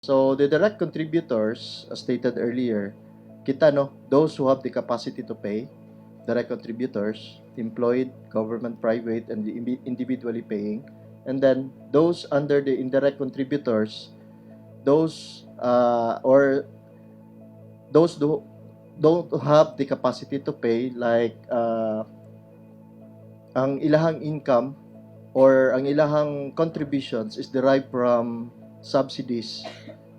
So the direct contributors, as stated earlier, kita, no, those who have the capacity to pay, direct contributors, employed, government, private, and the individually paying. And then those under the indirect contributors, those or those do don't have the capacity to pay, like ang ilahang income or ang ilahang contributions is derived from subsidies,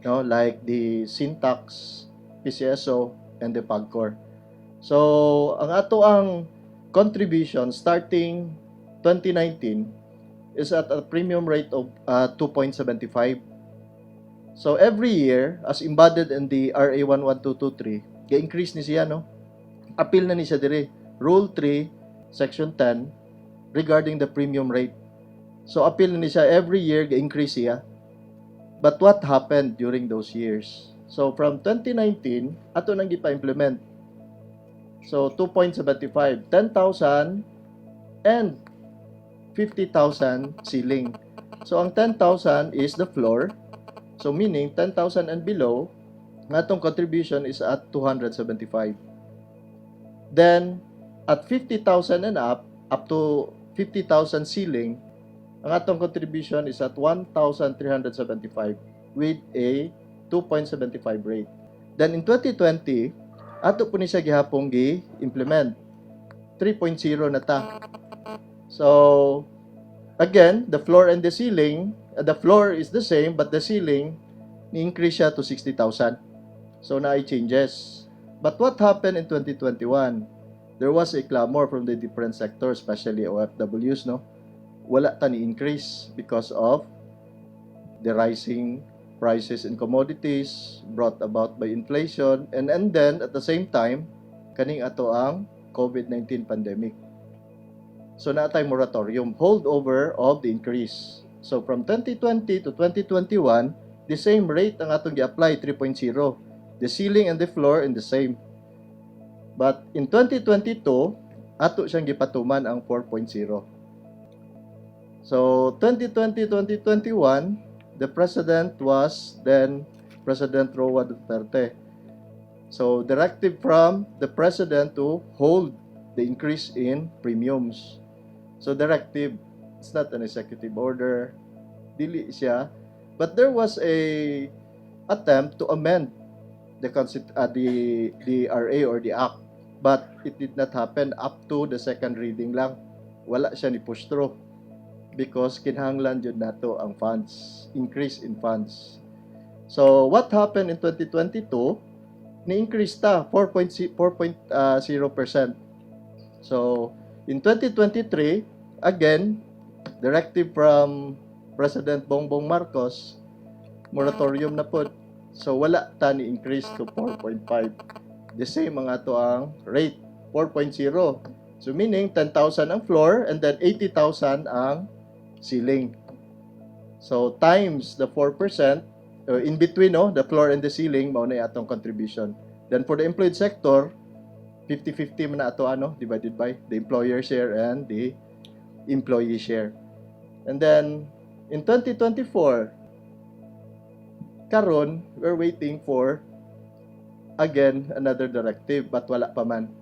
no, like the sin tax, PCSO, and the PAGCOR. So, ang ato ang contribution starting 2019 is at a premium rate of 2.75. So, every year, as embodied in the RA 11223, ga-increase ni siya, no? Apil na ni siya dire. Rule 3, Section 10, regarding the premium rate. So, apil na ni siya every year, ga-increase siya. But what happened during those years? So, from 2019, ato nang gipa-implement. So, 2.75, 10,000 and 50,000 ceiling. So, ang 10,000 is the floor. So, meaning 10,000 and below, ang atong contribution is at 275. Then, at 50,000 and up, up to 50,000 ceiling, ang atong contribution is at 1,375 with a 2.75 rate. Then in 2020, ato po ni siya gihapong gi-implement. 3.0 na ta. So, again, the floor and the ceiling, the floor is the same, but the ceiling, ni-increase siya to 60,000. So, naay changes. But what happened in 2021? There was a clamor from the different sectors, especially OFWs, no? Wala ta ni increase because of the rising prices in commodities brought about by inflation and then at the same time, kaning ato ang COVID-19 pandemic. So naa tay moratorium, holdover of the increase. So from 2020 to 2021, the same rate ang atong gi-apply, 3.0. The ceiling and the floor in the same. But in 2022, ato siyang gipatuman ang 4.0. So 2020-2021, the president was then President Roa Duterte. So directive from the president to hold the increase in premiums. So directive, it's not an executive order. Dili siya. But there was a attempt to amend the RA or the act. But it did not happen up to the second reading lang. Wala siya ni push through because kinahanglan jud nato ang funds, increase in funds. So what happened in 2022? Ni-increase ta 4.0%. So in 2023, again, directive from President Bongbong Marcos, moratorium na pod. So wala ta ni increase to 4.5. The same ang ato ang rate, 4.0. So meaning 10,000 ang floor and then 80,000 ang ceiling. So times the 4%, in between, no, the floor and the ceiling, mao na atong contribution. Then for the employed sector, 50-50 man na ato ano, divided by the employer share and the employee share. And then in 2024, karon we're waiting for again another directive, but wala pa man.